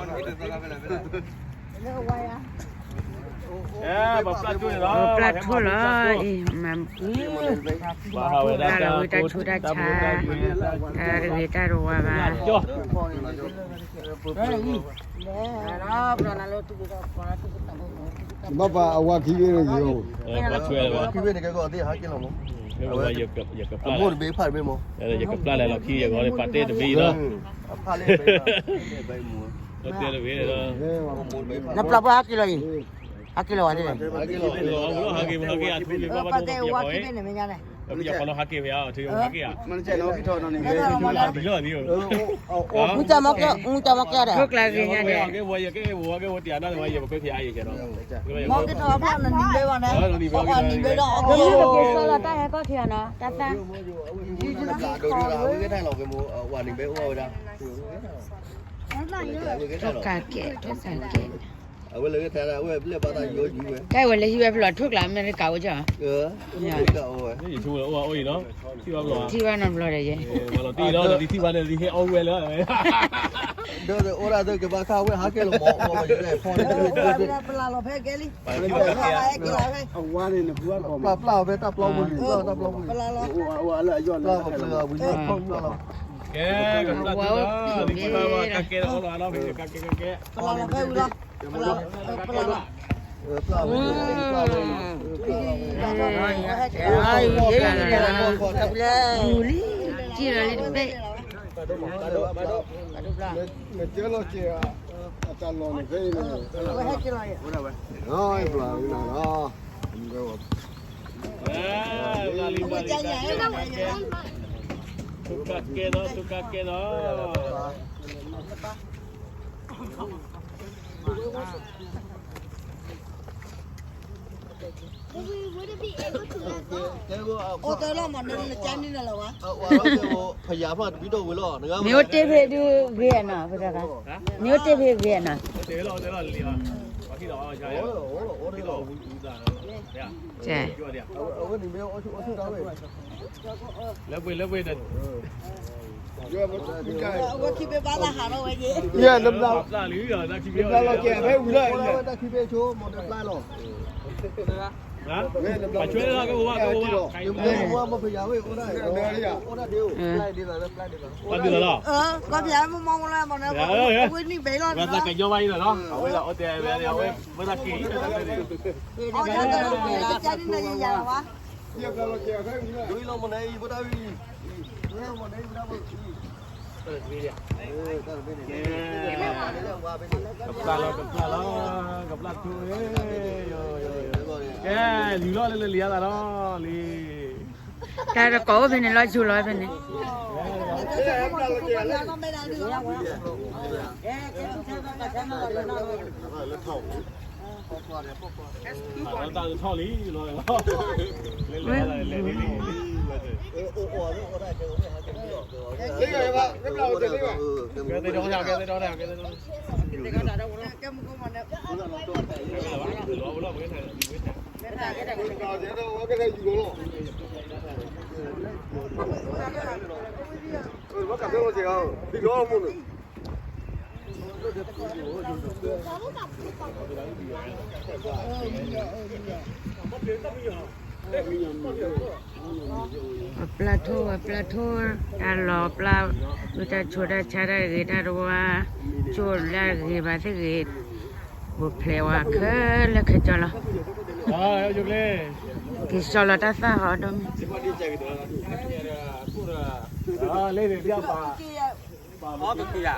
ပျၢ်ထိၣ်လီၤအံၤ, မၤ, ပျၢ်လီၤဝံတၢ်ဆိၣ်တၢ်ဆါ, တၢ်တဂ့ၤတၢ်တဝါဘၣ်. ဘၣ်ပှၤအဝၤခံဘ့ၣ်န့ၣ်ယိၤ, ခံဘ့ၣ်န့ၣ်ကဲကီးသ့ၣ်ဟးက့ၤလီၤမး, အမိၢ်တဘ့ၣ်ဖးတဘ့ၣ်မး, ယကပျၢ်လဲၤလီၤခံယဂီၢ် ပာ်တဲတဘ့ၣ်လီၤ, တဲတဘ့ၣ်လီၤ, နပျၢ်ပှၤဟးက့ၤလီၤအံၤ, ဟးက့ၤလီၤဝဲန့ၣ်, ဟးက့ၤ, ဟးက့ၤ, ဟးက့ၤ, ပယီၤပီလီဟးက့ၤဖဲအီၤ ထံဟးက့ၤဧါ, မူတၢ်မီကဲ, မူတၢ်မီကဲဒီး, ကဲဝဲယကဲဝဲကဲဝဲတံၢ်နၢ်ဝဲယပကွဲဖျါအံၤကဲဒီး, မ့ၢ်က့ၤထီၣ်ဖျါနနံၤဘဲဝဲန့ၣ်, နံၤဘဲဒီး, ကဲလီၤတၢ်ဟဲကီၢ်ထံးအီၤနီၤ တၢ်သၢ, ဝဲကဲထီၣ်လီၤက့ၤမိၢ်, ဝၤနံၤဘဲအိၣ်ဝဲဒၣ်, ကးကဲ, ထိၣ်ကးကဲ, အဝဲလၢကဲထဲဒၣ်ဝဲဘျဲၣ်ဘၣ်တၢ်ယိယုဝဲ, တၢ်အဝဲလၢဟံၣ်ဝဲဖျိးထိၣ်ကျါ အမဲရကၤအိၣ်ကၢ်, အမဲရကၤအိၣ်ဝဲ, ထံၣ်ဘၣ်နီတဘျီဒီးယဲ, ထံၣ်ဘၣ်န့ၣ် ဟဲအီၣ်ဝဲလၢ, ဒီးအိၣ်ဒၣ်သ့ကဘၣ်ခါဝဲဟးကဲလီၤမး, ပလၤလီၤဖဲကဲလံ, ပျၢ်ပျၢ်ဖဲတၢ်ပျီပူၤန့ၣ်, ပျၢ်ပျၢ်ဝံၤလံ, ပျၢ်ပျၢ်လီၤ, ကဲ, ကဲ, ကဲ, ပျၢ်လီၤဖဲဝံၤလီၤ, ပျၢ်လီၤ, ပျၢ်လီၤ, ယူၤလံ, ကံၣ်လီၤလံတဘ့ၣ်, နကဲလီၤကဲ, အတၢ်လီၢ်န့ၣ်ဖဲအံၤန့ၣ်, ပျၢ်ဝဲနၤလီၤ, ထုကကဲလီၤ, ထုကကဲလီၤ. အိၣ်တၢ်လီၢ်မးန့ၣ်လၢကန့ၣ်လီၤဘၣ်, မ့ၢ်အိၣ်တ့ၢ်ဖဲဒုးဂ့ၤနီၤ, မ့ၢ်အိၣ်တ့ၢ်ဖဲဂ့ၤနီၤ, လၢပှဲၤလၢပှဲၤဒီး, ပျၢ်လီၤကဲဖဲဝံၤလီၤ, ပျၢ်လီၤ, ပှၤဆွဲလီၤကဲဝဲ, ကဲဝဲ, ပှၤဒုးလီၤလီၤ, ပှၤသးကညီဘၣ်အံၤလီၤ, အဝဲသးက့ၤ, ကပျၢ်လီၤ ကပျၢ်လီၤ ကပျၢ်ထူ, ကဲ, လံၤလီၤလၢလၢလံၤအသးလီၤလံ, တၢ်တကိးအိၣ်ဖဲန့ၣ် လီၤဆိလီၤဖဲန့ၣ် တၢ်တထီၣ်လံလီၤ, ပျၢ်ထိၣ် ပျၢ်ထိၣ်, တၢ်လီၤပျၢ်, ဝံတၢ်ဆိးတၢ်ဆါတၢ်ဂ့ၤတၢ်တဝါ, ဆိၣ်လၢဂ့ၤဘၣ်သ့ၣ်ဂ့ၤ, ဘိးဖျဲးဝဲခဲလၢာ်ခဲဆ့လီၤ, က့ၤစီလီၤတၢ်သၣ်ဟီဒီးမ့ၢ် လၢ,